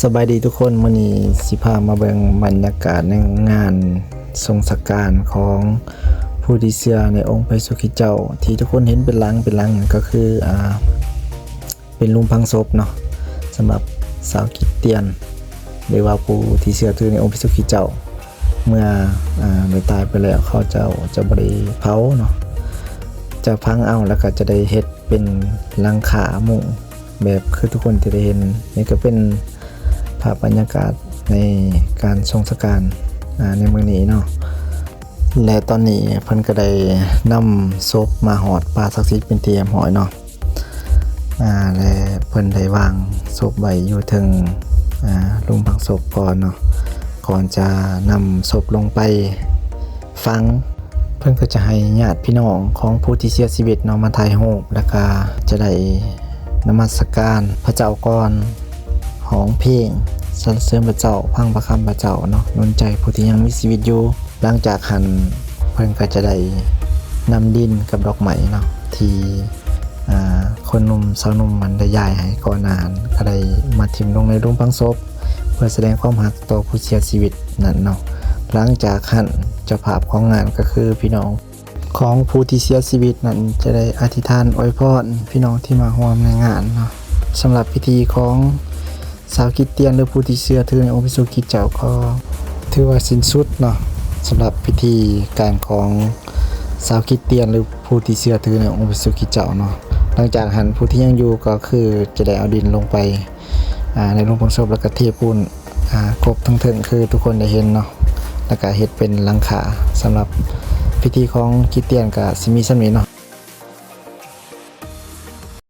ສະບາຍດີທຸກຄົນ, ມື້ນີ້ຊິພາມາເບິ່ງບັນຍາກາດໃນງານສົ່ງສະການຂອງຜູ້ທີ່ເຊື່ອໃນອົງພະເຢຊູຄຣິດເຈົ້າ ທີ່ທຸກຄົນເຫັນເປັນຫຼັງເປັນຫຼັງນັ້ນ ກໍຄື ອ່າ ເປັນໂຮງຝັງສົບເນາະ ສຳລັບຊາວຄຣິດຕຽນ ຫຼືວ່າຜູ້ທີ່ເຊື່ອຖືໃນອົງພະເຢຊູຄຣິດເຈົ້າ. ເມື່ອ ອາ ໄດ້ຕາຍໄປແລ້ວ ເຂົາເຈົ້າຈະບໍ່ໄດ້ເຜົາເນາະ ຈະຝັງເອົາ ແລ້ວກໍຈະໄດ້ເຮັດເປັນຫຼັງຄາມຸງ ແບບຄືທຸກຄົນທີ່ໄດ້ເຫັນ. ນີ້ກໍເປັນພາບບັນຍາກາດໃນການສົ່ງສະການ ອາ ໃນມື້ນີ້ເນາະ ແລະ ຕອນນີ້ເພິ່ນກໍໄດ້ນຳສົບມາຮອດປ່າສັກສິດເປັນທີ່ຮຽບຮ້ອຍເນາະ. ອາ ແລະ ເພິ່ນໄດ້ວາງສົບໄວ້ຢູ່ເທິງ ອາ ໂຮງຝັງສົບກ່ອນເນາະ ກ່ອນຈະນຳສົບລົງໄປຝັງ. ເພິ່ນກໍຈະໃຫ້ຍາດພີ່ນ້ອງຂອງຜູ້ທີ່ເສຍຊີວິດເນາະ ມາຖ່າຍຮູບ ແລ້ວກະຈະໄດ້ນະມັດສະການພະເຈົ້າກ່ອນ, ຮ້ອງເພງສັນລະເສີນພະເຈົ້າ, ຟັງພະຄຳພະເຈົ້າເນາະ, ໜູນໃຈຜູ້ທີ່ຍັງມີຊີວິດຢູ່. ຫຼັງຈາກຫັ້ນເພິ່ນກໍຈະໄດ້ນຳດິນກັບດອກໄມ້ເນາະ ທີ່ ອາ ຄົນໜຸ່ມຊາວໜຸ່ມມັນໄດ້ຢາຍໃຫ້ກ່ອນໜ້ານັ້ນ ກໍໄດ້ມາຖິ້ມລົງໃນໂຮງຝັງສົບ ເພື່ອສະແດງຄວາມຮັກຕໍ່ຜູ້ເສຍຊີວິດນັ້ນເນາະ. ຫຼັງຈາກຫັ້ນເຈົ້າພາບຂອງງານກໍຄືພີ່ນ້ອງຂອງຜູ້ທີ່ເສຍຊີວິດນັ້ນ ຈະໄດ້ອະທິຖານອວຍພອນພີ່ນ້ອງທີ່ມາຮ່ວມໃນງານເນາະ. ສຳລັບພິທີຂອງ ຊາວຄຣິດຕຽນ ຫຼື ຜູ້ທີ່ເຊື່ອຖືໃນອົງພະເຢຊູຄຣິດເຈົ້າ ກໍຖືວ່າສິ້ນສຸດເນາະ ສຳລັບພິທີການຂອງຊາວຄຣິດຕຽນ ຫຼື ຜູ້ທີ່ເຊື່ອຖືໃນອົງພະເຢຊູຄຣິດເຈົ້າເນາະ. ຫຼັງຈາກຫັ້ນຜູ້ທີ່ຍັງຢູ່ກໍຄືຈະໄດ້ເອົາດິນລົງໄປ ອາ ໃນໂຮງຝັງສົບ ແລ້ວກໍເທປູນ ອາ ກົບທັງເທິງຄືທຸກຄົນໄດ້ເຫັນເນາະ ແລ້ວກໍເຮັດເປັນຫຼັງຄາ. ສຳລັບພິທີຂອງຄຣິດຕຽນກໍຊິມີສ່ຳນີ້ເນາະ.